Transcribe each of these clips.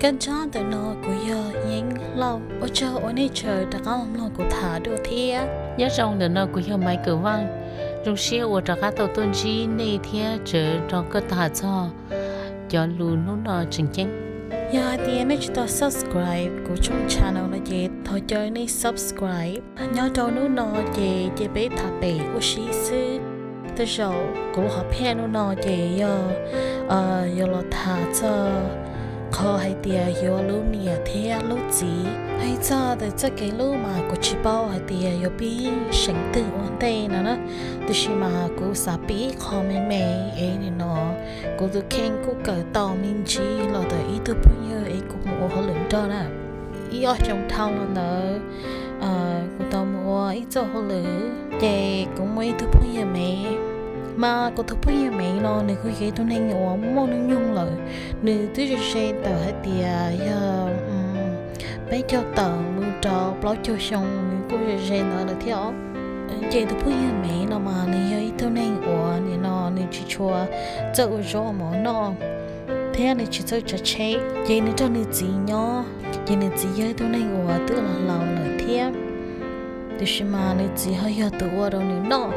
Kab ntsab ntawm no kuv yog Yeeb Lauj, ua tsaug uas nej tseem rov qab los mloog kuv tham dua thiab. Nyob zoo, ntawm no kuv yog Maiv Kwm Vaj, zoo siab uas rov qab tau tuaj ntsib nej thiab tseem rov qab tham txog cov lus hnub no tseem ceeb. Yog hais tias nej tsis tau subscribe kuv tshooj channel no ces thov caw nej subscribe. Nyob rau hnub no ces cia peb tham pem ua si xwb. Tej zaum kuv lub hom phiaj hnub no ces yog yuav los tham txog qhov hais tias yuav hlub niam thiab hlub txiv. Hais txog ntawm txoj kev hlub mas kuv tsis paub hais tias yuav pib seem twg ua ntej no na, tiam sis mas kuv xav piav ib qho me me es nim no kuv tus kheej kuj kawm tau me ntsis los ntawm ib tug phooj ywg es kuv mus ua hauj lwm nrog na. Ib ob xyoo dhau los ntawd kuv tau mus ua ib txoj hauj lwm, ces kuv muaj ib tug phooj ywg me, mas kuv tus phooj ywg me no nws kuj yog ib tug neeg uas muaj hnub nyoog lawm, nws twb ze ze ntawm hais tias yog peb caug tawm mus rau plaub caug xyoo, nws kuj ze ze ntawd lawm thiab os. Ces tus phooj ywg me no mas nws yog ib tug neeg uas nim no nws tsis tshua txawj ua zaub ua mov noj, thiab nws tsis txawj tsav tsheb, ces nws nrog nws txiv nyob. Ces nws txiv yog ib tug neeg uas twb laus laus lawm thiab, tiam sis mas nws txiv ho yog tus ua rau nws noj,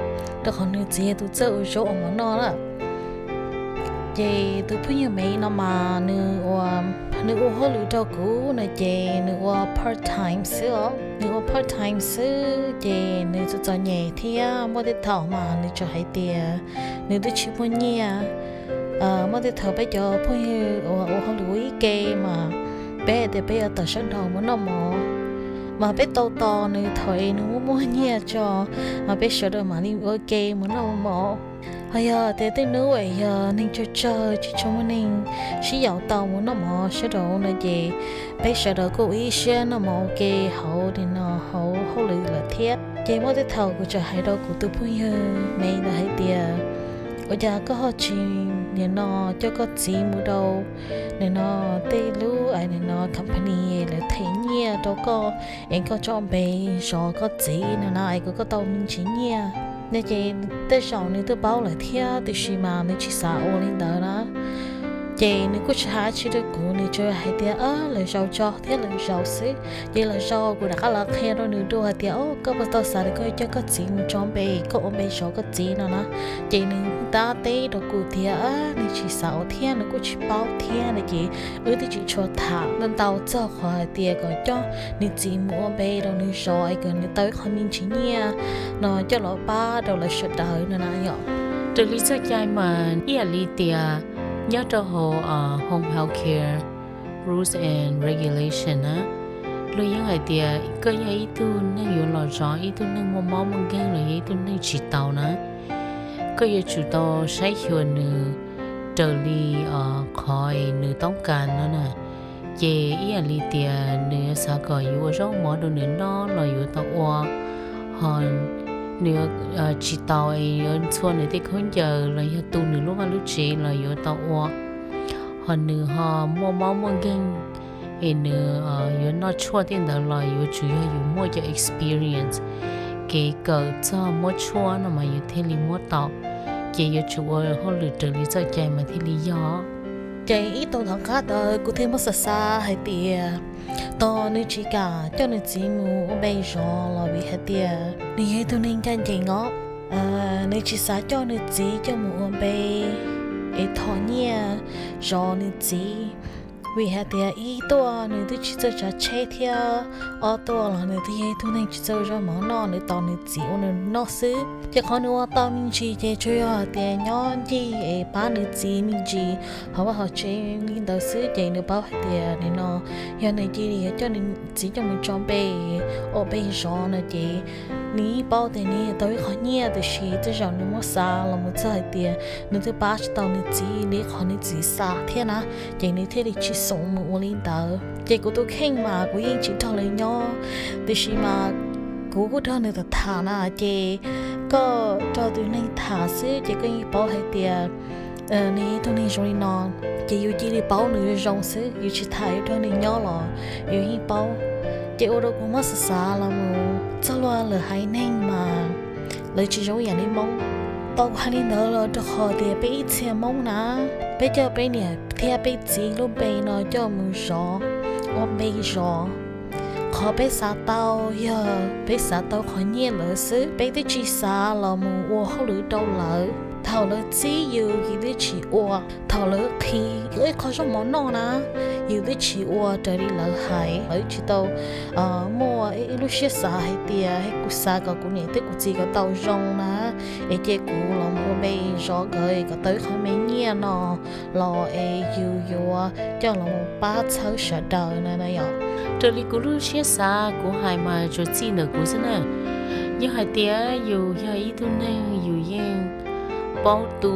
rau qhov nws txiv yog tus txawj ua zaub ua mov noj lawm. Ces tus phooj ywg me no mas nws ua, nws ua hauj lwm rau kuv no ces nws ua part time xwb os. Nws ua part time xwb ces nws txom txom nyem thiab muaj tej thaum mas nws tseem hais tias nws twb tsis muaj nyiaj. Muaj tej thaum peb cov phooj ywg uas ua hauj lwm ua ib ke mas peb hais tias peb yuav tawm sab nraud mus noj mov, mas peb tau tos nws thaum es nws muaj muaj nyiaj tso, mas peb sawv daws mam li ua ke mus noj mov. Ho yog tias tej hnub es yog neeg tsawg tsawg tsis tshua muaj neeg sib yaum tau mus noj mov sawv daws no ces peb sawv daws kuj ua ib siab noj mov ua ke hauv nim no hauv hauj lwm lawm thiab. Ces muaj tej thaum kuv tseem hais rau kuv tus phooj ywg me ntawd hais tias ua cas koj ho tsis nim no coj koj txiv mus rau nim no tej lub nim no company lawv them nyiaj rau koj es koj tso npe zov koj txiv no na es kom koj tau me ntsis nyiaj no. Ces tej zaum nws twb paub lawm thiab tiam sis mas nws tsis xav ua li ntawd na. Ces nws kuj tsis hais dab tsi rau kuv, nws tsuas hais tias lawv zaum tso thiab lawv zaum xwb. Ces lawv zaum kuv rov qab los qhia rau nws dua hais tias o koj puas tau xav tias koj coj koj txiv mus tso npe, koj ua npe zov koj txiv no na. Ces nws tab teb rau kuv tias nws tsis xav ua thiab nws kuj tsis paub thiab no ces wb twb tsis tshua tham ntau ntau txog qhov hais tias kom coj nws txiv mus ua npe rau nws zov es kom nws tau ib qho me ntsis nyiaj no coj los pab rau lawv sawv daws no na yom. Raws li txoj cai mas ib yam li tias nyob rau hauv home health care rules and regulation na, luag yeej hais tias koj yog ib tug neeg yuav los zov ib tug neeg muaj mob muaj nkeeg los yog ib tug neeg tsis taus na, koj yuav tsum tau saib xyuas nws raws li qhov nws toob kas no na. Ces ib yam li tias nws xav kom yuav ua zaub mov rau nws noj los yuav tau ua, ho nws tsis taus es yuav ntxhua nws tej khaub ncaws los yog tu nws lub vaj lub tsev los yuav tau ua, ho nws ho muaj mob muaj nkeeg es nws yuav noj tshuaj tej ntawd los yuav tsum yog yus muaj cov experience, kev kawm txog muab tshuaj no mas yus thiaj li muab tau. Ces yuav tsum ua hauj lwm raws li txoj cai mas thiaj li yog. Ces ib tug tom qab ntawd kuv thiaj muab xav xav hais tias tos nws tsis kam coj nws txiv mus ua npe zov los vim hais tias nws yog ib tug neeg ncaj ncees os. Nws tsis xav coj nws txiv coj mus ua npe es thom nyiaj zov nws txiv, vim hais tias ib tuaj nws twb tsis txawj tsav tsheb thiab ob tuaj los nws twb yog ib tug neeg tsis txawj ua zaub mov noj, nws tos nws txiv ua noj xwb. Ces qhov nws ua tau me ntsis ces tsuas yog hais tias nyob ncig es pab nws txiv me ntsis hauv vaj hauv tsev li ntawd xwb. Ces nws paub hais tias nim no yog nws cia li yuav coj nws txiv coj mus tso npe ua npe zov no ces nws yeej paub tias nws tau ib qho nyiaj, tiam sis tej zaum nws muab xav los mus txog hais tias nws twb pab tsis tau nws txiv li qhov nws txiv xav thiab na, ces nws thiaj li tsis xav mus ua li ntawd. Ces kuv tus kheej mas kuv yeej tsis nrog lawv nyob, tiam sis mas kuv kuj nrog nws tham tham na, ces koj nrog tus neeg tham xwb ces koj yeej paub hais tias nws yog ib tug neeg zoo li no, ces yus cia li paub nws zoo xwb, yus tsis tham yus nrog nws nyob los yus yeej paub. Ces ua rau kuv muab xav xav los mus txog luag lwm haiv neeg mas lawv tsis zoo ib yam li Hmoob. Tau hais li ntawd los rau qhov tias peb ib txhia Hmoob na, peb coj peb niam thiab peb txiv lub npe no coj mus zov, ua npe zov. Qhov peb xav tau yog peb xav tau qhov nyiaj lawv xwb, peb twb tsis xav los mus ua hauj lwm rau lawv. Thaum lawv txib yus yus twb tsis ua, thaum lawv qhia ib qho zaub mov noj na, yus twb tsis ua raws li lawv hais. Lawv tsis tau muaj ib lub siab xav hais tias kuv xav kom kuv niam thiab kuv txiv kom tau zoo na, es cia kuv los ua npe zov nkawd kom tau ib qho me nyiaj no los es yus yuav coj los pab txhawb sawv daws na yom. Raws li kuv lub siab xav kuv hais mas tsuas txij ntawm kuv xwb na. Yog hais tias yus yog ib tug neeg yus yeej paub tu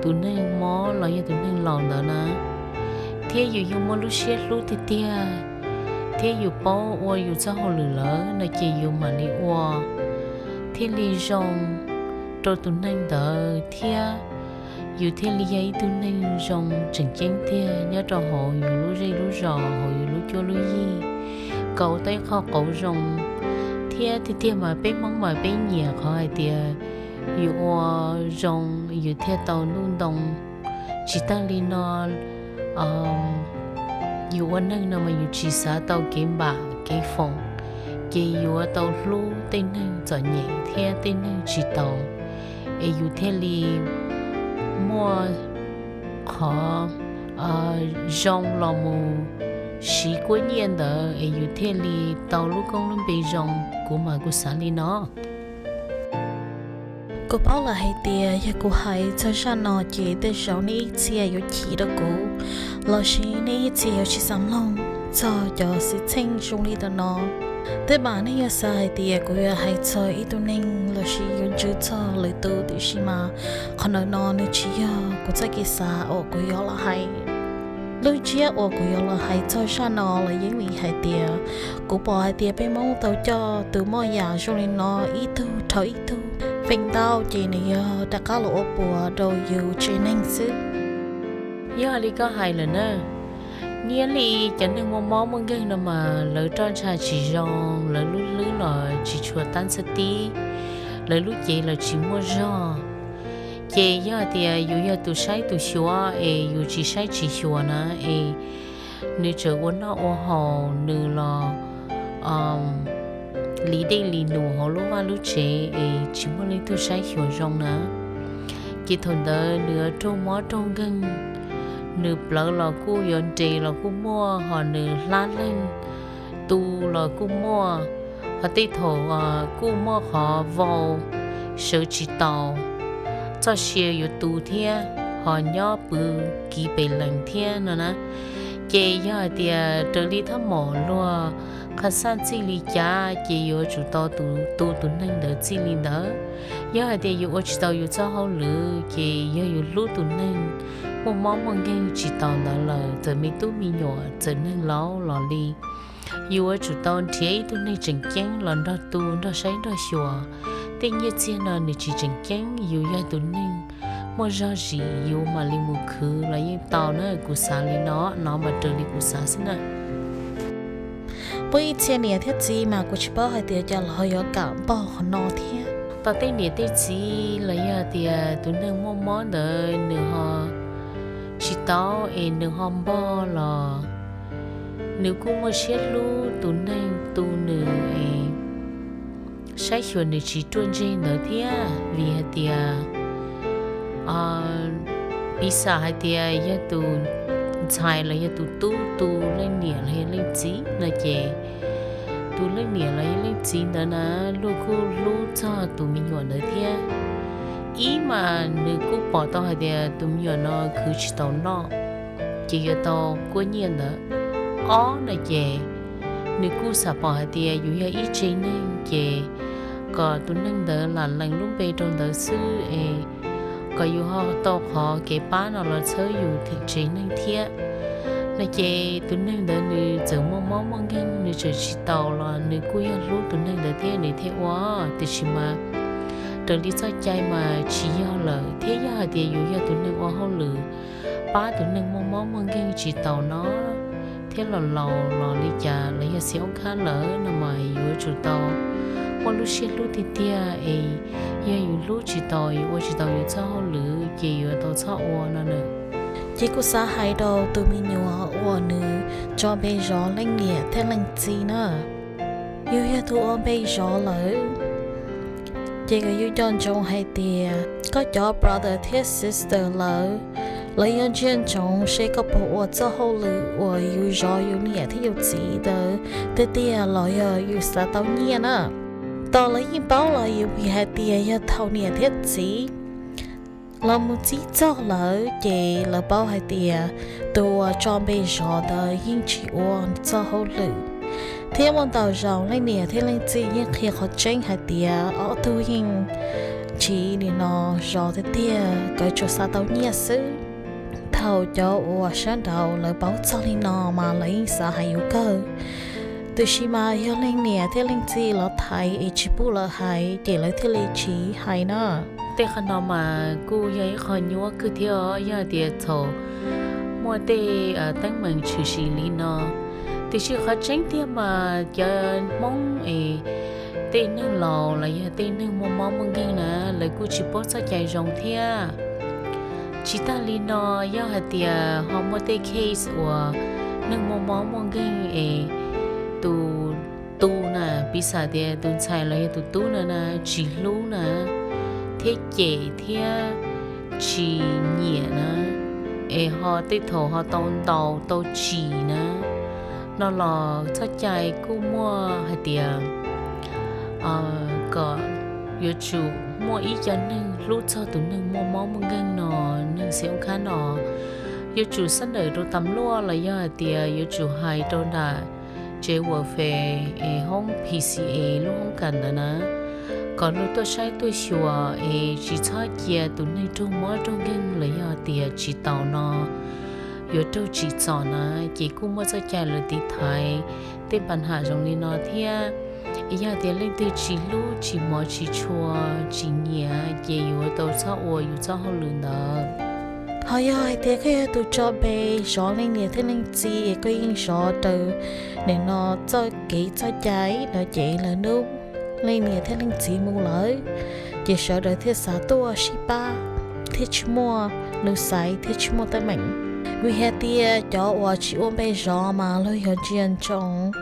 tus neeg mob los yog tus neeg laus ntawd na, thiab yus yeej muaj lub siab hlub tiag tiag, thiab yus paub ua yus txoj hauj lwm lawm no ces yus mam li ua thiaj li zoo rau tus neeg ntawd thiab yus thiaj li yog ib tug neeg zoo tseem ceeb tiag nyob rau hauv yus lub zej lub zos, hauv yus lub cuab lub yig, kom tau ib qho qauv zoo. Thiab tiag tiag mas peb Hmoob mas peb nyiam qhov hais tias yus ua zoo yus thiaj tau ntuj ntoo. Tsis tag li no, yus ua neeg no mas yus tsis xav tau kev npam kev foom, ces yuav tau hlub tej neeg txom nyem thiab tej neeg tsis taus, es yus thiaj li muaj qhov zoo los mus siv kuab nyiaj ntawd es yus thiaj li tau lub koob lub npe zoo. Kuv mas kuv xav li no. Kuv paub lawm hais tias yog kuv hais txog zaj no ces tej zaum nej ib txhia yuav chim rau kuv, los sis nej ib txhia yuav tsis xav mloog txog cov xwm txheej zoo li ntawm no. Tej mas nej yuav xav hais tias kuv yuav hais txog ib tug neeg los sis yuav ntsib txog lwm tus, tiam sis mas qhov ntawm no nws tsis yog kuv txoj kev xav uas kuv yuav los hais. Lub ntsiab uas kuv yuav los hais txog zaj no los yeej vim hais tias kuv pom hais tias peb Hmoob tau coj tus moj yam zoo li no ib tug dhau ib tug, feem ntau ces nws yog rov qab los ua puas rau yus tsev neeg xwb. Yog li koj hais lawm na, nyiaj li cov neeg muaj mob muaj nkeeg no mas lawv roj ntsha tsis zoo, lawv lub hlwb los tsis tshua tab txhab tib, lawv lub cev los tsis muaj zog. Ces yog hais tias yus yog tus saib tus xyuas es yus tsis saib tsis xyuas na es nws tseem ua noj ua haus, nws los li dej li num hauv lub vaj lub tsev es tsis muaj leej twg saib xyuas zoo na, ces thaum ntawd nws raug mob raug nkeeg, nws plawv los kuj yuav nres los kuj muaj, ho nws hlab leeg tu los kuj muaj, ho tej thaum kuj muaj qhov vau sawv tsis taus, txoj sia yuav tu thiab, ho nyob pw kiv pes lees thiab no na. Ces yog hais tias raws li thaj maum luag qha xaj txij li cas ces yuav tsum tau tu tus neeg ntawd txij li ntawd. Yog hais tias yus ua tsis tau yus txoj hauj lwm ces yog yus hlub tus neeg muaj mob muaj nkeeg tsis taus ntawd lawm, txawm me tub me nyuam txawm neeg laus los li, yus yuav tsum tau nrhiav ib tug neeg tseem ceeb los nrog tu nrog saib nrog xyuas. Tej nyiaj txiag no nws tsis tseem ceeb, yus yog tus neeg muaj zog zis yus mam li mus khwv los yeej tau na. Kuv xav li no, no mas raws li kuv xav xwb na. Puab ib txhia niam thiab txiv mas kuv tsis paub hais tias cas los ho yuav kam npog qhov no thiab. Tau tej niam tej txiv los yog tias tus neeg muaj mob ntawd nws ho tsis tau es nws ho npog los nws kuj muaj siab hlub tus neeg tu nws es saib xyuas nws tsis ruaj ntseg ntawd thiab, vim hais tias piv xam hais tias yog tus ntxhais los yog tus tub tu leej niam los yog leej txiv no ces tus leej niam los yog leej txiv ntawd na luag kuj hlub txog tus me nyuam ntawd thiab. Ib mas nws kuj pom tau hais tias tus me nyuam no khwv tsis taus noj, ces yuav tau kuab nyiaj ntawd. Ob no ces nws kuj xam pom hais tias yus yog ib tsev neeg ces kom tus neeg ntawd lam lees lub npe rau ntawd xwb es kom yus ho tau qhov kev pab no los txhawb yus tsev neeg thiab. No ces tus neeg ntawd nws txawm muaj mob muaj nkeeg nws tseem tsis taus los nws kuj yog hlub tus neeg ntawd thiab nws thiaj ua, tiam sis mas raws li txoj cai mas tsis yog lawm thiab. Yog hais tias yus yog tus neeg ua hauj lwm pab tus neeg muaj mob muaj nkeeg tsis taus no, thiab los laus los li cas los yog xiam oob khab lawm no mas yuav tsum tau muaj lub siab hlub tiag tiag es yog yus hlub tsis tau, yus ua tsis tau yus txoj hauj lwm ces yuav tau txhob ua no na. Ces kuj xav hais rau tus me nyuam uas nws tso npe zov leej niam thiab leej txiv na, yus yog tus ua npe zov lawm, ces kom yus nco ntsoov hais tias koj cov brother thiab sister lawv, lawv yuav ntsia ntsoov seb koj puas ua txoj hauj lwm uas yus zov yus niam thiab yus txiv ntawd tiag tiag los yog yus xav tau nyiaj na. Tos lawv yeej paub los yus vim hais tias yog thaum niam thiab txiv los mus txib txog lawv ces lawv paub hais tias tus uas tso npe zov ntawd yeej tsis ua txoj hauj lwm. Thiab muaj ntau zaus leej niam thiab leej txiv yeej qhia qhov tseeb hais tias ob tug yeej tsis nim no zov tiag tiag, nkawd tsuas xav tau nyiaj xwb. Thaum cov uas sab nraud lawv paub txog li no mas lawv yeej xav hais yus kawg. Tiam sis mas yog leej niam thiab leej txiv los thaiv es tsis pub lawv hais ces lawv thiaj li tsis hais na. Tej qhov no mas kuj yog ib qho nyuaj kawg thiab os, yog hais tias thaum muaj tej teeb meem tshwm sim li no. Tiam sis qhov tseeb tiag mas cov Hmoob es tej neeg laus los yog tej neeg muaj mob muaj nkeeg na, lawv kuj tsis paub txoj cai zoo thiab. Tsis tag li no, yog hais tias ho muaj tej case uas neeg muaj mob muaj nkeeg es tus tu na, piv xam tias tus ntxhais los yog tus tub na na tsis hlub na, thiab cem thiab tsis nyiam na, es ho tej thaum ho tau ntaus tau tsim na, no los txoj cai kuj muaj hais tias kom yuav tsum muaj ib co neeg hlub txog tus neeg muaj mob muaj nkeeg no, neeg xiam oob khab no, yuav tsum xab nawm rau tas luaj los yog hais tias yuav tsum hais rau nram tsev welfare es hoob P C A lub hoob kas ntawd na, kom luag tuaj saib tuaj xyuas es tsis txhob cia tus neeg raug mob raug nkeeg los yog tias tsis taus no yuav raug tsim txom na, ces kuj muaj txoj cai lawv tiv thaiv tej pab ham zoo li no thiab. Yog tias leej twg tsis hlub tsis hmov tsis tshua tsis nyiam ces yuav tau txhob ua yus txoj hauj lwm ntawd. Ho yog hais tias koj yog tus tso npe zov leej niam thiab leej txiv es koj yeej zov raws nim no txoj kev txoj cai no ces lawv nub leej niam thiab leej txiv mus lawm, ces sawv daws thiaj xav tuaj sib pab, thiaj tsis muaj lus xaiv thiab tsis muaj teeb meem. Vim hais tias cov uas tsis ua npe zov mas luag yog ntsia ntsoov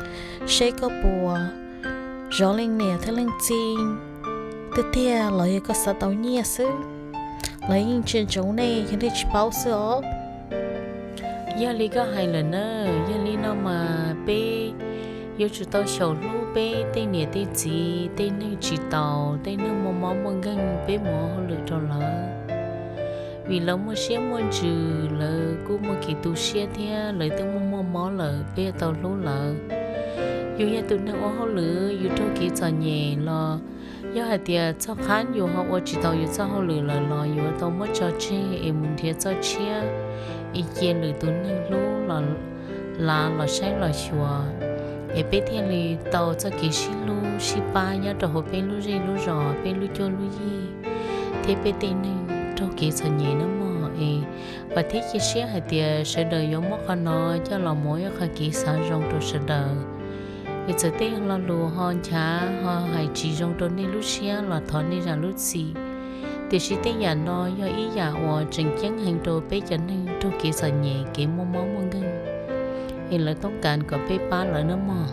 seb koj puas zov leej niam thiab leej txiv tiag tiag los yog koj xav tau nyiaj xwb. Lawv yeej ntsia ntsoov nej yog nej tsis paub xwb os. Yog li koj hais lawm na, yog li no mas peb yuav tsum tau xyaum hlub peb tej niam tej txiv, tej neeg tsis taus, tej neeg muaj mob muaj nkeeg, peb mus ua hauj lwm rau lawv. Vim lawv muaj siab muaj ntsws, lawv kuj muaj kev tu siab thiab lawv twb muaj muaj mob lawm, peb yuav tau hlub lawv. Yus yog tus neeg ua hauj lwm, yus raug kev txom nyem los yog hais tias txog qhab yus ho ua tsis tau yus txoj hauj lwm lawm los yuav tau muab tso tseg es mus nrhiav txoj tshiab es cia lwm tus neeg hlub los lav los saib los xyuas, es peb thiaj li tau txoj kev sib hlub sib pab nyob rau hauv peb lub zej lub zos, peb lub cuab lub yig thiab peb tej neeg raug kev txom nyem nawb mog. Es vam thiab cia siab hais tias sawv daws yuav muab qhov no coj los mus ua ib qho kev xav zoo rau sawv daws. Es txawm tej lo lus ho nchav ho hais tsis zoo rau nej lub siab los thov nej zam lub txim, tiam sis tej yam no yog ib yam uas tseem ceeb heev rau peb cov neeg raug kev txom nyem kev muaj mob muaj nkeeg, es lawv toob kas kom peb pab lawv nawb mog.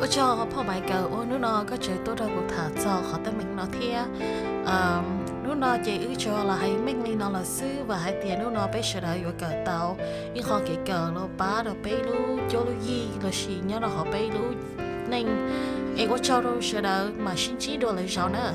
Ua tsaug phauj Maiv Kaws uas hnub no koj tseem tuaj nrog kuv tham txog qhov teeb meem no thiab. Hnub no ces wb tsuas los hais meej li no lawm xwb, vam hais tias hnub no peb sawv daws yuav kawm tau ib qho kev kawm los pab rau peb lub cuab lub yig lossis nyob rau hauv peb lub neej. Es ua tsaug rau sawv daws, mam sib ntsib dua lwm zaus na.